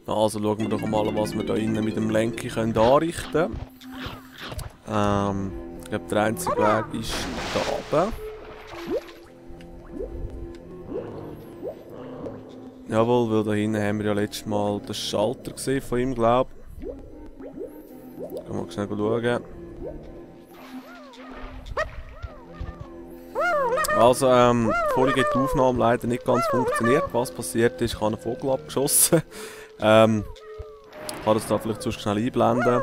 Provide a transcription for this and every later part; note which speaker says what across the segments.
Speaker 1: Also schauen wir doch mal, was wir da innen mit dem Lenki anrichten können. Ich glaube, der einzige Weg ist da oben. Jawohl, weil da hinten haben wir ja letztes Mal den Schalter gesehen von ihm, glaube ich. Gehen wir mal schnell schauen. Also, vorhin hat die Aufnahme leider nicht ganz funktioniert. Was passiert ist, ich habe einen Vogel abgeschossen. Ich kann das da vielleicht sonst schnell einblenden.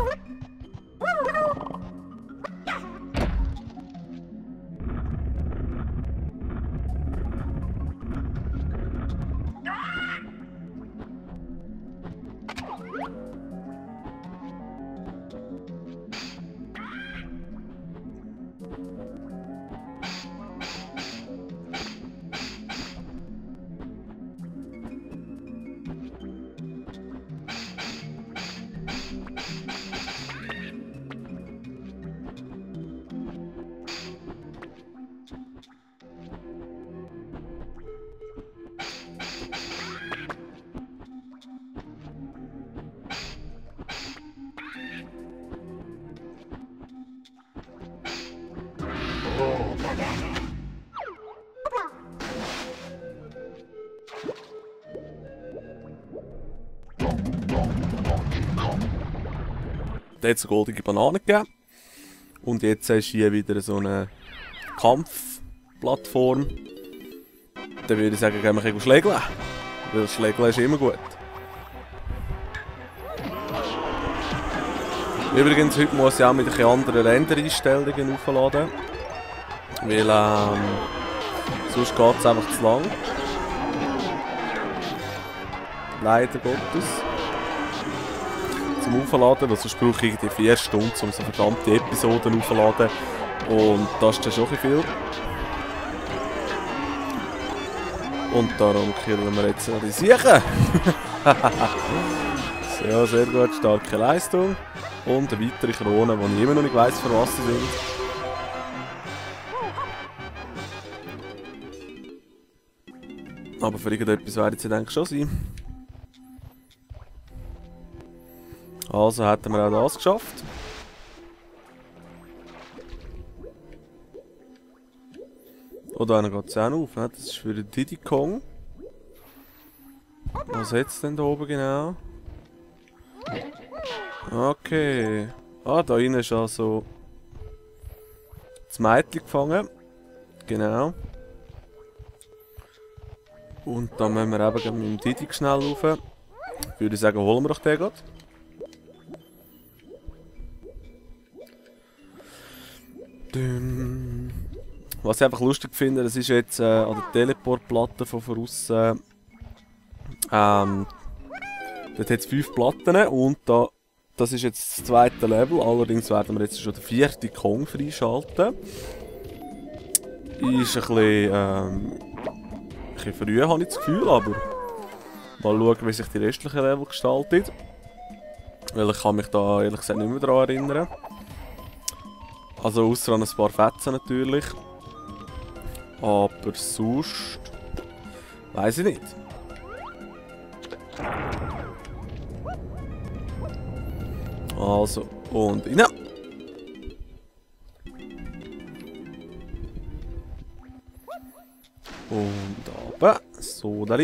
Speaker 1: Da hat es eine goldige Banane gegeben. Und jetzt hast du hier wieder so eine Kampfplattform. Dann würde ich sagen, gehen wir ein bisschen schlägeln. Weil Schlägeln ist immer gut. Übrigens, heute muss ich auch mit ein bisschen anderen Render-Einstellungen aufladen. Weil sonst geht es einfach zu lang. Leider Gottes. Zum Aufladen, weil sonst brauche ich irgendwie 4 Stunden, um so verdammte Episoden aufzuladen. Und das ist dann schon ein bisschen viel. Und darum killen wir jetzt die Siechen. So, sehr gut, starke Leistung. Und eine weitere Krone, die ich immer noch nicht weiss, für was sie sind. Aber für irgendetwas werden sie denke ich schon sein. Also hätten wir auch das geschafft. Oder einer geht es auch noch auf, ne? Das ist für den Diddy Kong. Was jetzt denn da oben genau? Okay. Ah, da innen ist also das Mädchen gefangen. Genau. Und dann müssen wir eben mit dem Diddy schnell rauf. Würde ich sagen, holen wir doch den gerade. Was ich einfach lustig finde, das ist jetzt an der Teleportplatte von voraus. Dort hat es 5 Platten und das ist jetzt das zweite Level. Allerdings werden wir jetzt schon den 4. Kong freischalten. Ist ein bisschen früh, habe ich das Gefühl, aber mal schauen, wie sich die restlichen Level gestaltet. Weil ich kann mich da ehrlich gesagt nicht mehr daran erinnern. Also ausser an ein paar Fetzen natürlich. Aber sonst weiss ich nicht. Also, und rein. Und runter. So, da.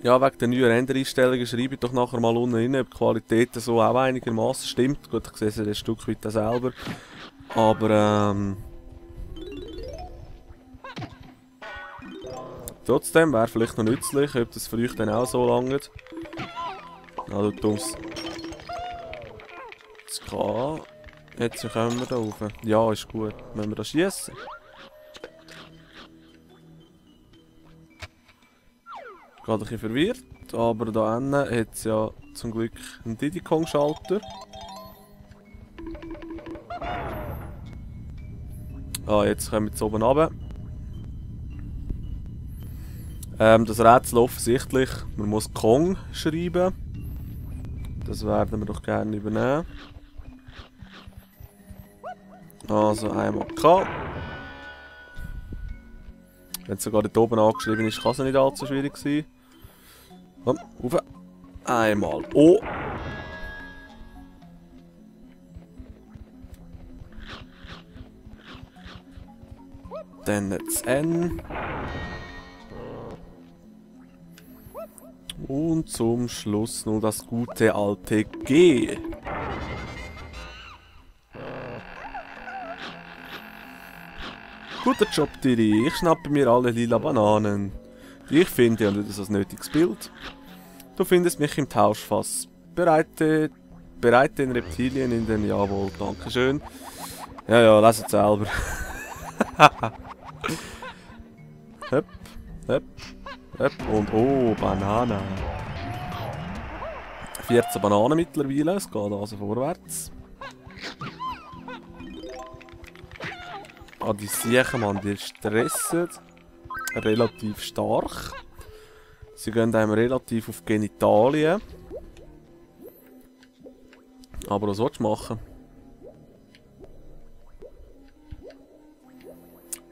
Speaker 1: Ja, wegen der neuen Render-Einstellungen schreibe ich doch nachher mal unten rein, ob die Qualität so auch einigermaßen stimmt. Gut, ich sehe es ein Stück weit selber. Aber trotzdem wäre vielleicht noch nützlich, ob das für euch dann auch so langt. Na, du dummes. Jetzt kommen wir da rauf. Ja, ist gut. Müssen wir da schießen? Gerade ein bisschen verwirrt, aber da hinten hat es ja zum Glück einen Diddy Kong Schalter. Ah, jetzt kommen wir jetzt oben runter. Das Rätsel offensichtlich, man muss Kong schreiben. Das werden wir doch gerne übernehmen. Also einmal K. Wenn es sogar dort oben angeschrieben ist, kann es nicht allzu schwierig sein. Komm, rauf. Einmal. Oh! Dann das N. Und zum Schluss noch das gute alte G. Guter Job, Tiri. Ich schnappe mir alle lila Bananen. Ich finde ja nicht so ein nötiges Bild. Du findest mich im Tauschfass. Bereite den Reptilien in den... Jawohl, dankeschön. Ja, leset selber. Höpp, höpp, höpp. Und oh, Banane. 14 Bananen mittlerweile. Es geht also vorwärts. Ah, die Siechen, Mann, die stressen relativ stark. Sie gehen einem relativ auf Genitalien. Aber was willst du machen?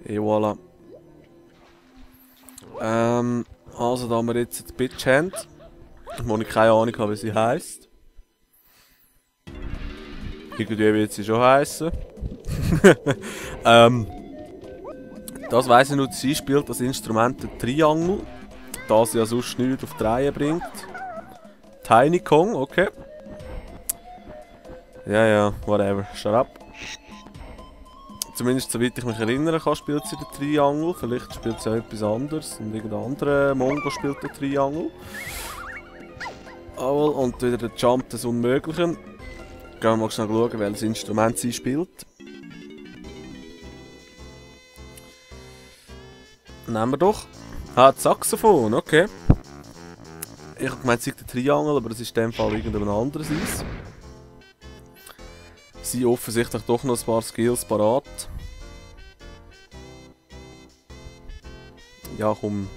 Speaker 1: Et voilà. Also da haben wir jetzt die Bitch haben, wo ich keine Ahnung habe, wie sie heisst. Irgendwie wird sie schon heißen. Das weiss ich nur, sie spielt das Instrument der Triangel, das sie ja sonst nichts auf die Reihe bringt. Tiny Kong, okay. Ja, whatever, shut up. Zumindest soweit ich mich erinnern kann, spielt sie den Triangel. Vielleicht spielt sie auch etwas anderes und irgendein anderer Mongo spielt den Triangel. Und wieder der Jump des Unmöglichen. Gehen wir mal schnell schauen, welches Instrument sie spielt. Nehmen wir doch. Ah, das Saxophon, okay. Ich habe gemeint, sie ist der Triangel, aber das ist in dem Fall irgendein anderes Eis. Sie offensichtlich doch noch ein paar Skills parat. Ja, komm.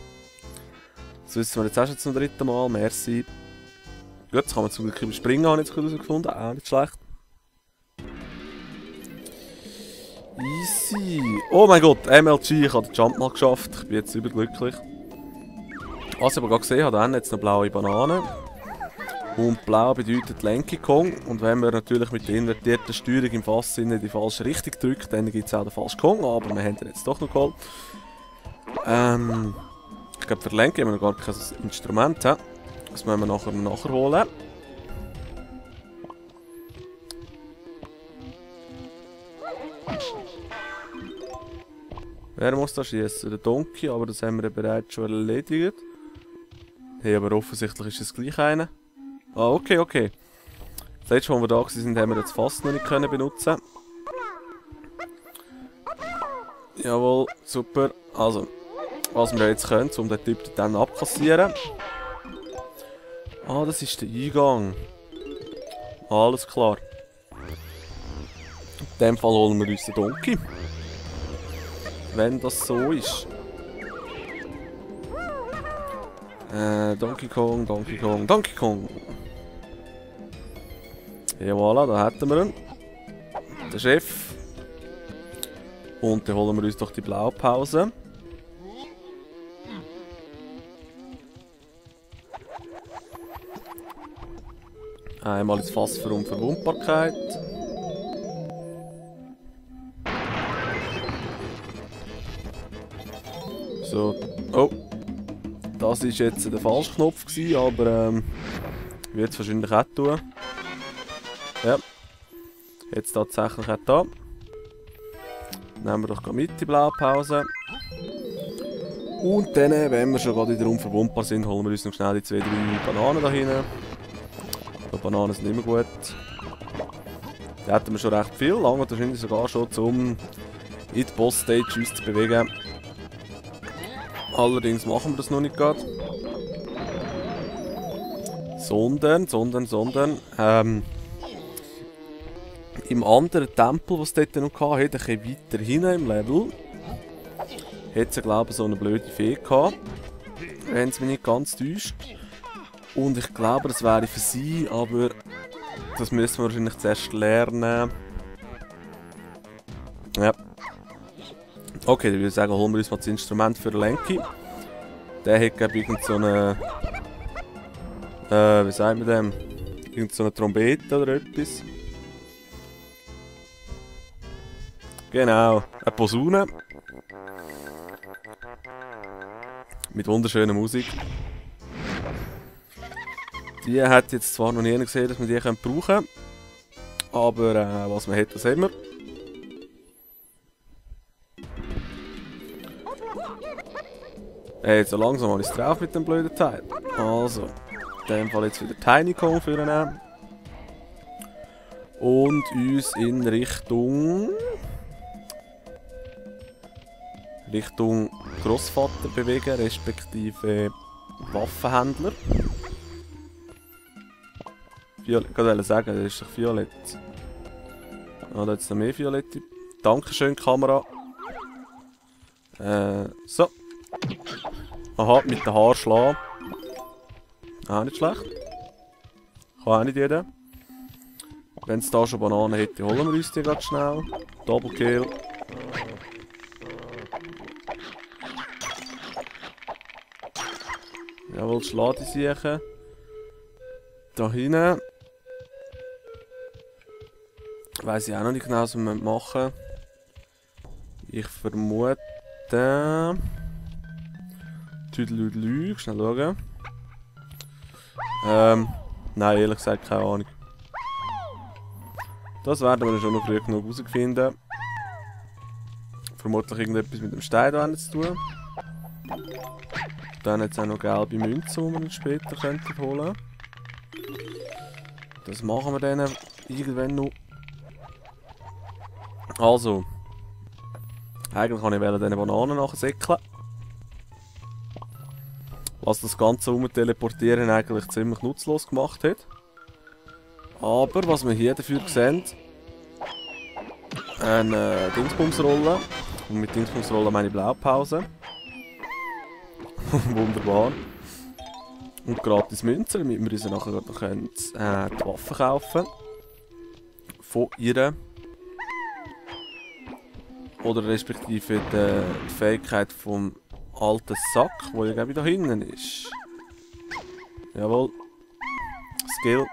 Speaker 1: Das wissen wir jetzt auch schon zum dritten Mal. Merci. Gut, das kann man zum Glück überspringen, habe ich jetzt herausgefunden. Auch nicht schlecht. Easy. Oh mein Gott, MLG, ich habe den Jump mal geschafft. Ich bin jetzt überglücklich. Was ich aber gerade gesehen habe, da haben jetzt eine blaue Banane. Und blau bedeutet Lenky Kong. Und wenn man natürlich mit der invertierten Steuerung im Fasssinne die falsche Richtung drückt, dann gibt es auch den falschen Kong. Aber wir haben den jetzt doch noch geholt. Ich glaube, für Lenky haben wir noch gar kein Instrument. Das müssen wir nachher holen. Wer muss da schießen? Der Donkey, aber das haben wir bereits schon erledigt. Hey, aber offensichtlich ist es gleich einer. Ah, okay. Das letzte Mal, als wir da waren, haben wir das Fass noch nicht benutzen. Jawohl, super. Also, was wir jetzt können, um den Typ dann abkassieren. Ah, das ist der Eingang. Alles klar. In dem Fall holen wir uns den Donkey. Wenn das so ist. Donkey Kong. Ja, voilà, da hätten wir ihn. Der Chef. Und dann holen wir uns doch die Blaupause. Einmal ins Fass für Unverwundbarkeit. So. Oh. Das war jetzt der Falschknopf, aber ich würde es wahrscheinlich auch tun. Ja. Jetzt tatsächlich auch da. Nehmen wir doch mit die Blaupause. Und dann, wenn wir schon gerade wieder unverwundbar sind, holen wir uns noch schnell die 2-3 Bananen da hinten. Die Bananen sind immer gut. Da hätten wir schon recht viel, lange wahrscheinlich sogar schon, um in die Boss-Stage uns zu bewegen. Allerdings machen wir das noch nicht gerade. Sondern. Im anderen Tempel, was es dort noch hatte, ein bisschen weiter hinten im Level, hat es, glaube ich, so eine blöde Fee gehabt. Wenn es mich nicht ganz täuscht. Und ich glaube, das wäre für sie, aber das müssen wir wahrscheinlich zuerst lernen. Ja. Okay, dann würde ich sagen, holen wir uns mal das Instrument für Lenky. Der hat, glaube ich, so eine Wie sagt man dem? Irgend so eine Trompete oder etwas. Genau, eine Posaune. Mit wunderschöner Musik. Die hat jetzt zwar noch nie gesehen, dass wir die brauchen können. Aber was man hat, das haben wir. Hey, so langsam habe ich es drauf mit dem blöden Teil. Also, in dem Fall jetzt wieder Tiny Kong vornehmen. Und uns in Richtung Grossvater bewegen, respektive Waffenhändler. Violett, ich wollte sagen, das ist doch violett. Ah, da hat es noch mehr violette. Dankeschön, Kamera. So. Aha, mit den Haaren schlagen. Auch nicht schlecht. Kann auch nicht jeder. Wenn es da schon Bananen hätte, holen wir uns die ganz schnell. Double Kill. Jawohl, schlag die Siechen. Da hinten. Weiss ich auch noch nicht genau, was wir machen müssen. Ich vermute... Tüdelüdelü, schnell schauen. Nein, ehrlich gesagt keine Ahnung. Das werden wir schon noch früh genug herausfinden. Vermutlich irgendetwas mit dem Stein da zu tun. Dann hat es auch noch gelbe Münzen, die wir später könnten holen. Das machen wir dann irgendwann noch. Also. Eigentlich kann ich diese Bananen nachher säckeln. Was das Ganze Teleportieren eigentlich ziemlich nutzlos gemacht hat. Aber was wir hier dafür sehen, eine Dingsbumsrolle. Und mit Dingsbumsrolle meine Blaupause. Wunderbar. Und gratis Münzen, damit wir uns nachher noch die Waffen kaufen. Von ihr. Oder respektive die Fähigkeit vom alten Sack, der ja glaube ich da hinten ist. Jawohl. Skill.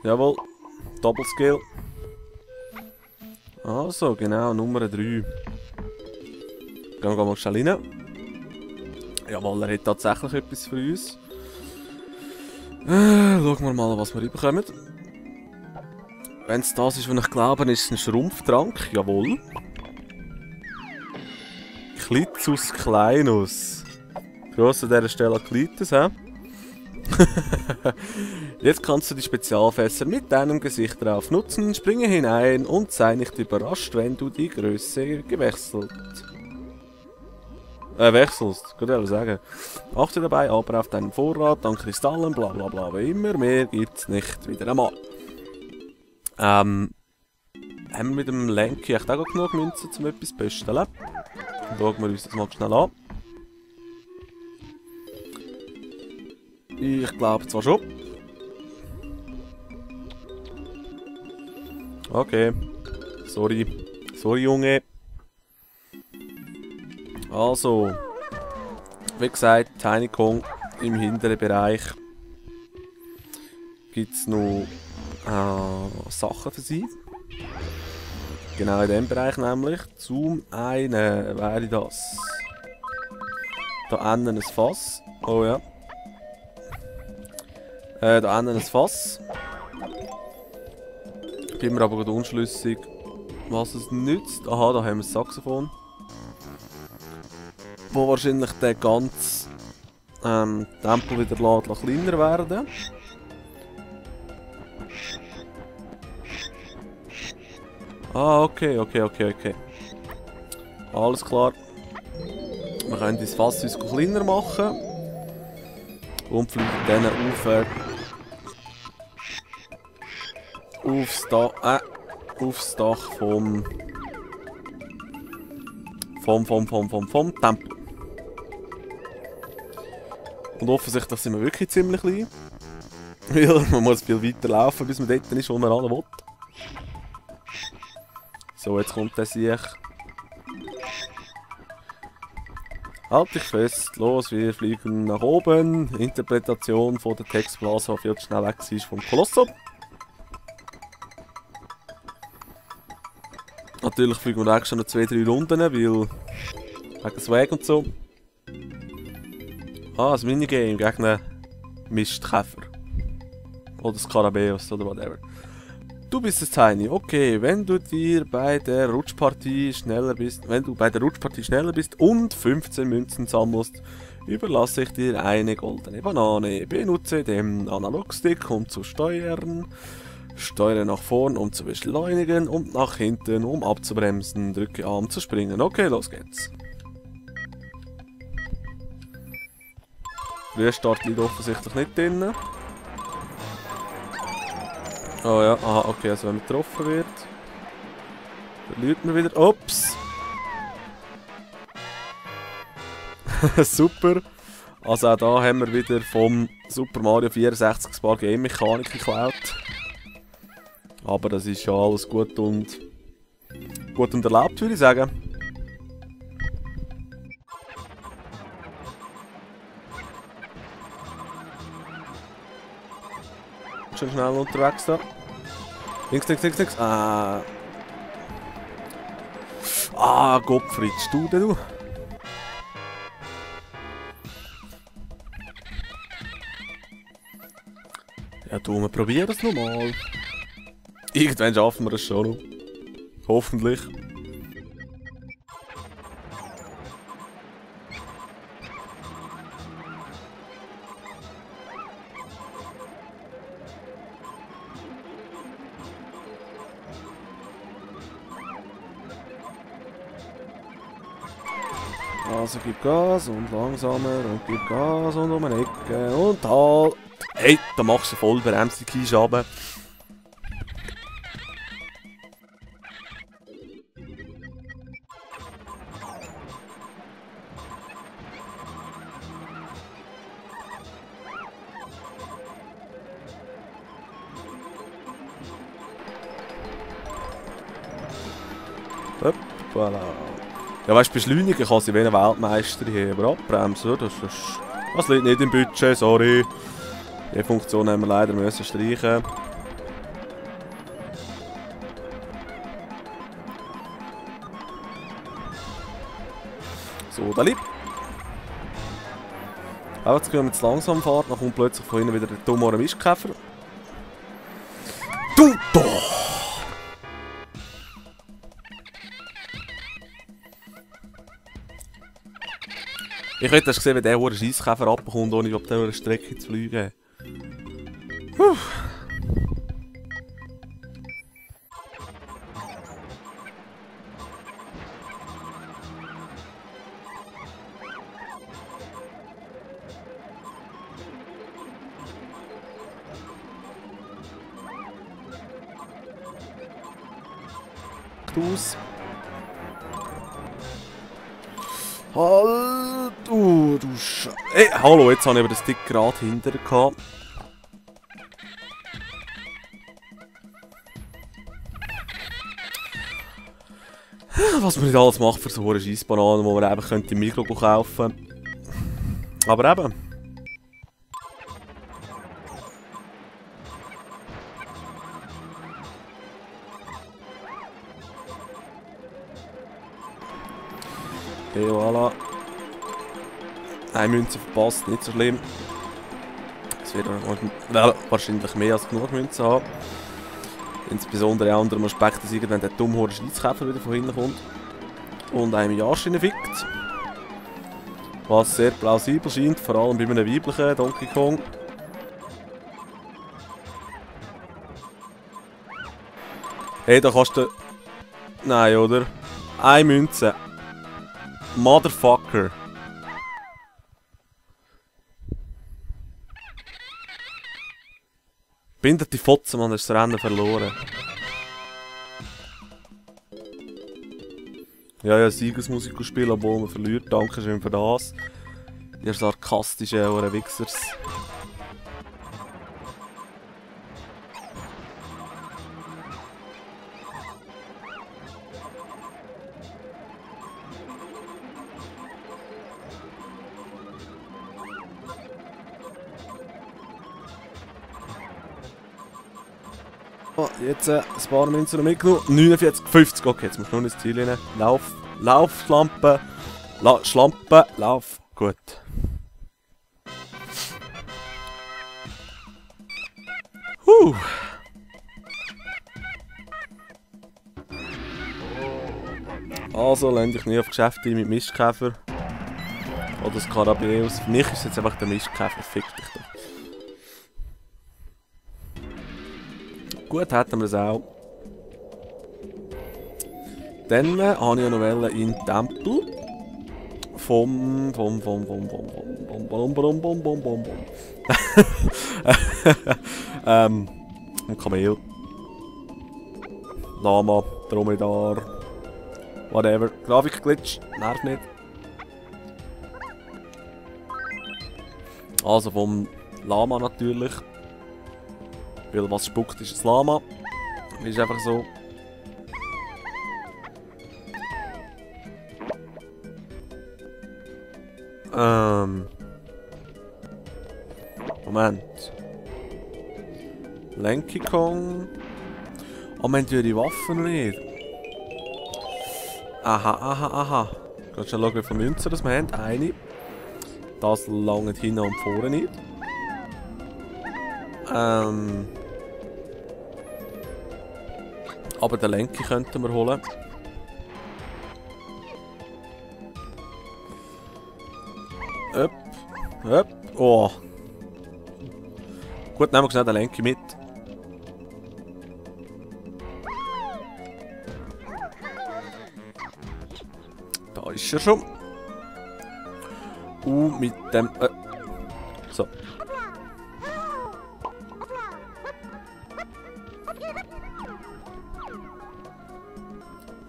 Speaker 1: Jawohl. Double Skill. Also, genau, Nummer 3. Gehen wir mal schnell rein. Jawohl, er hat tatsächlich etwas für uns. Schauen wir mal, was wir bekommen. Wenn es das ist, was ich glaube, ist es ein Schrumpftrank. Jawohl. Clitus Kleinus. Gross an dieser Stelle Clitus, hä? Jetzt kannst du die Spezialfässer mit deinem Gesicht drauf nutzen, springe hinein und sei nicht überrascht, wenn du die Größe wechselst. Kann ich sagen. Achte dabei aber auf deinen Vorrat an Kristallen, bla bla bla, wie immer, mehr gibt's nicht. Wieder einmal. Haben wir mit dem Lenky echt auch genug Münzen, um etwas zu bestellen? Schauen wir uns das mal schnell an. Ich glaube zwar schon. Okay. Sorry. Sorry, Junge. Also. Wie gesagt, Tiny Kong im hinteren Bereich. Gibt es noch Sachen für sie. Genau in dem Bereich nämlich. Zum einen wäre das. Da hinten ein Fass. Oh ja. Da hinten ein Fass. Bin mir aber gerade unschlüssig, was es nützt. Aha, da haben wir das Saxophon. Wo wahrscheinlich der ganze Tempel wieder kleiner werden. Ah, okay. Alles klar. Wir können das Fass uns kleiner machen. Und fliegen dann aufs Dach vom Tempel. Und offensichtlich sind wir wirklich ziemlich klein. Weil man muss viel weiter laufen, bis man dort ist, wo man alle will. So, jetzt kommt der Sieg. Halt dich fest, los, wir fliegen nach oben. Interpretation von der Textblase, die viel zu schnell weg ist vom Kolosso. Natürlich fliegen wir extra noch 2-3 Runden, weil wegen Swag und so. Ah, das Minigame gegen einen Mistkäfer. Oder Skarabäus oder whatever. Du bist es, Tiny. Okay, wenn du bei der Rutschpartie schneller bist und 15 Münzen sammelst, überlasse ich dir eine goldene Banane. Benutze den Analogstick, um zu steuern. Steuere nach vorn, um zu beschleunigen, und nach hinten, um abzubremsen. Drücke A, um zu springen. Okay, los geht's. Restart liegt offensichtlich nicht drin. Oh ja, aha, okay, also wenn man getroffen wird, verliert man wieder. Ups! Super! Also auch da haben wir wieder vom Super Mario 64 ein paar Game-Mechanik geklaut. Aber das ist ja alles gut und erlaubt, würde ich sagen. Schon schnell unterwegs da. Links. Gottfried, du denn du? Ja, du, wir probieren es nochmal. Irgendwann schaffen wir es schon noch. Hoffentlich. Also gib Gas und langsamer und gib Gas und um eine Ecke und halt. Hey, da machst du voll Bremse, Kieschaben. Voilà. Ja, weißt du, beschleunigen kann sie wie ein Weltmeister hier, aber abbremsen, das liegt nicht im Budget, sorry. Die Funktion haben wir leider müssen streichen. So, da liegt. Aber jetzt gehen wir zu langsam fahren, dann kommt plötzlich von hinten wieder der dumme Mistkäfer. Du doch! Ich hätte das gesehen, wenn der einen Scheisskäfer abkommt, ohne auf dieser Strecke zu fliegen. Puh. Aus. Halt! Du Ey, hallo, jetzt habe ich aber den Stick gerade hinter gehabt. Was man nicht alles macht für so eine Scheissbananen, die man eben im Mikro kaufen könnte. Aber eben. Okay, voilà. Eine Münze verpasst, nicht so schlimm. Es wird wahrscheinlich mehr als genug Münzen haben. Insbesondere auch unter dem Aspekt, dass irgendwann der dumme Schweizkäfer wieder von hinten kommt und einem Arsch fickt. Was sehr plausibel scheint, vor allem bei einem weiblichen Donkey Kong. Hey, da kannst du... Nein, oder? Eine Münze. Motherfucker. Bindet die Fotze, man, hast das Rennen verloren. Ja, Siegesmusik spielen, obwohl man verliert. Dankeschön für das. Ihr sarkastischen Wichsers. Oh, jetzt ein paar Münzen noch mitgenommen. 49, 50. Okay, jetzt muss ich nur ins Ziel rein. Lauf, lauf, Schlampe. Schlampe, lauf. Gut. Also, lehn dich nie auf Geschäfte mit Mistkäfer. Oder Skarabäus. Für mich ist es jetzt einfach der Mistkäfer. Fick dich doch. Gut, hätten wir es auch. Dann habe ich noch in den Tempel vom Kamel. Lama, Dromedar, whatever. Grafikglitch, nervt nicht. Also vom Lama natürlich. Weil was spuckt ist ein Lama. Ist einfach so. Moment. Lenky Kong. Oh, wir haben ja die Waffen noch nicht. Aha. Kannst du schauen, wie viele Münzen das wir haben? Eine. Das langt hinten und vorne nicht. Aber den Lenky könnten wir holen. Upp. Oh. Gut, nehmen wir schnell den Lenky mit. Da ist er schon. Mit dem... So.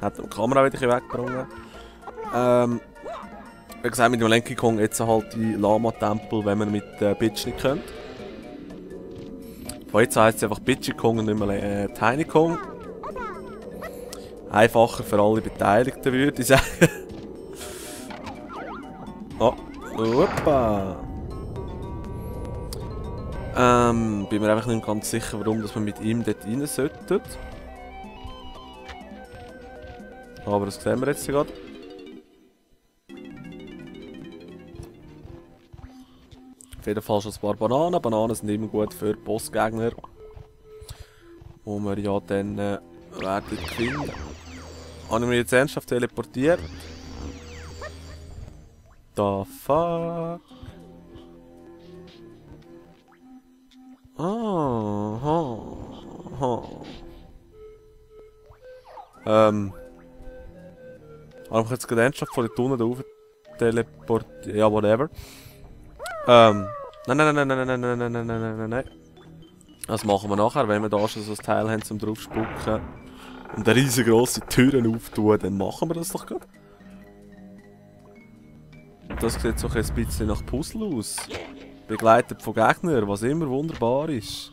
Speaker 1: Hat die Kamera wieder weggebracht. Wie gesagt, mit dem Lenky Kong jetzt halt die Lama-Tempel, wenn man mit Bitch nicht könnt. Von jetzt heisst es einfach Bitchy Kong und nicht mehr Tiny Kong. Einfacher für alle Beteiligten, würde ich sagen. Oh, hoppa. Bin mir einfach nicht ganz sicher, warum dass wir mit ihm dort rein sollten. Aber das sehen wir jetzt gerade. Auf jeden Fall schon ein paar Bananen. Bananen sind immer gut für Bossgegner. Wo wir ja dann werden finden. Habe ich mich jetzt ernsthaft teleportiert? The fuck? Habe ich jetzt gerade ernsthaft von der Tunnel da rauf teleportiert? Ja, whatever. Nein. Das machen wir nachher, wenn wir da schon so ein Teil haben zum draufspucken. Und eine riesengroße Türen auftun, dann machen wir das doch gerade. Das sieht so ein bisschen nach Puzzle aus. Begleitet von Gegnern, was immer wunderbar ist.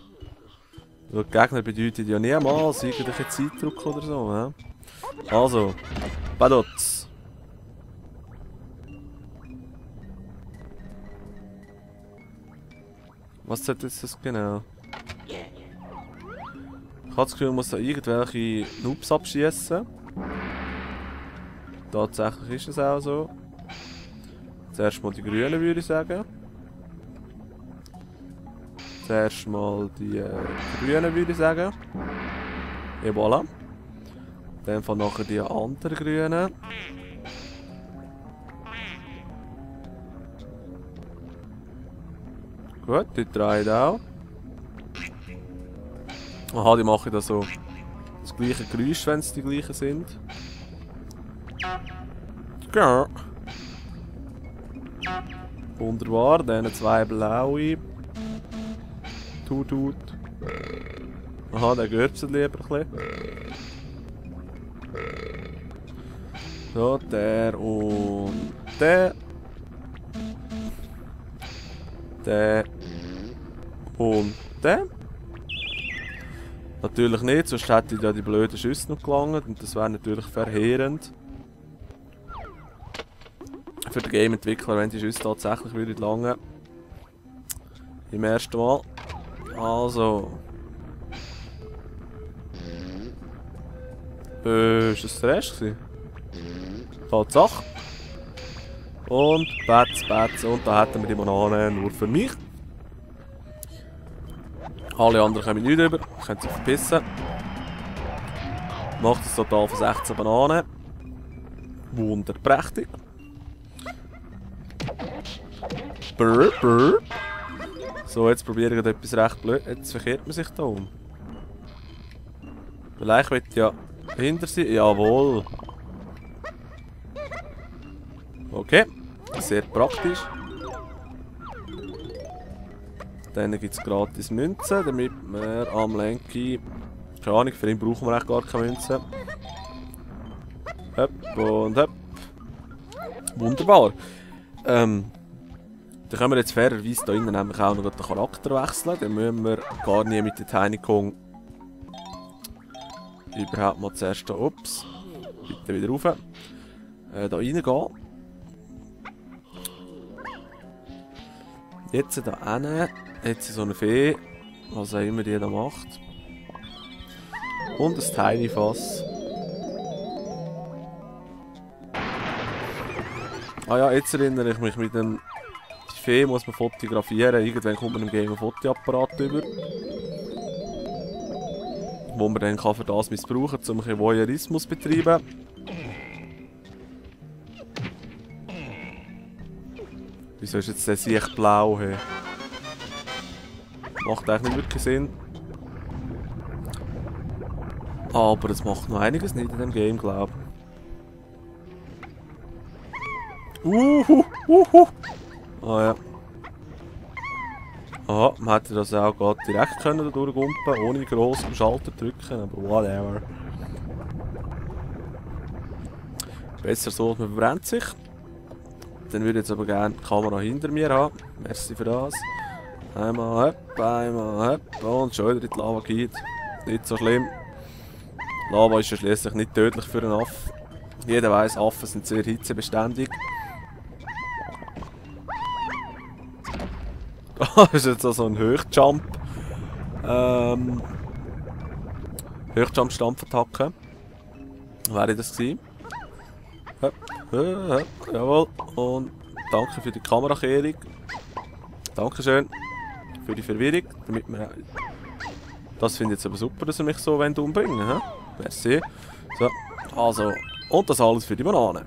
Speaker 1: Weil Gegner bedeutet ja niemals irgendwelche Zeitdruck oder so. Ja? Also, Badots. Was sollte jetzt das genau? Ich habe das Gefühl, man muss da irgendwelche Noobs abschießen. Tatsächlich ist es auch so. Zuerst mal die Grünen, würde ich sagen. Zuerst mal die Grünen, würde ich sagen. Et voilà. Dann von nachher die anderen Grünen. Gut, die drehen auch. Aha, die machen da so das gleiche Geräusch, wenn es die gleichen sind. Ja. Wunderbar, dann zwei blaue. Tut. Aha, der gehört lieber ein bisschen. So, der und der. Der und der. Natürlich nicht, sonst hätte ich ja die blöden Schüsse noch gelangt und das wäre natürlich verheerend. Für den Game-Entwickler, wenn die Schüsse tatsächlich würden langen. Im ersten Mal. Also. Ist das der Rest gewesen? Tatsache. Und Bats, Bats. Und da hätten wir die Banane nur für mich. Alle anderen kommen nicht rüber. Können sich verpissen. Macht es total von 16 Bananen. Wunderprächtig. Brr, brr. So, jetzt probiere ich etwas recht blöd. Jetzt verkehrt man sich da um. Vielleicht wird ja hinter sie. Jawohl. Okay. Sehr praktisch. Dann gibt es gratis Münzen, damit wir am Lenki. Keine Ahnung, für ihn brauchen wir eigentlich gar keine Münzen. Hopp und hopp. Wunderbar. Dann können wir jetzt fairerweise hier innen nämlich auch noch den Charakter wechseln. Dann müssen wir gar nie mit der Tiny Kong überhaupt mal zuerst da, ups, bitte wieder rauf, da reingehen. Jetzt da hin, jetzt so eine Fee, was auch immer die da macht. Und ein Tiny Fass. Ah ja, jetzt erinnere ich mich mit dem... Die Fee muss man fotografieren. Irgendwann kommt man im Game einen Fotoapparat über. Wo man dann für das missbrauchen kann, um ein bisschen Voyeurismus zu betreiben. Wieso ist jetzt der Sicht blau? Hey? Macht eigentlich nicht wirklich Sinn. Aber es macht noch einiges nicht in dem Game, glaube ich. Ah ja. Aha, man hätte das auch gerade direkt können da durchgumpen, ohne gross am Schalter drücken, aber whatever. Besser so, man verbrennt sich. Dann würde ich jetzt aber gerne die Kamera hinter mir haben. Merci für das. Einmal hopp und schon wieder in die Lava geht. Nicht so schlimm. Lava ist ja schließlich nicht tödlich für einen Aff. Jeder weiss, Affen sind sehr hitzebeständig. Das ist jetzt also ein Hochjump. Hochjump-Stampfattacke. Wäre das gewesen. Hopp, hopp, jawohl. Und danke für die Kamerakehrung. Dankeschön für die Verwirrung. Damit wir... Das finde ich jetzt aber super, dass ihr mich so umbringen wollt. Merci. So, also, und das alles für die Banane.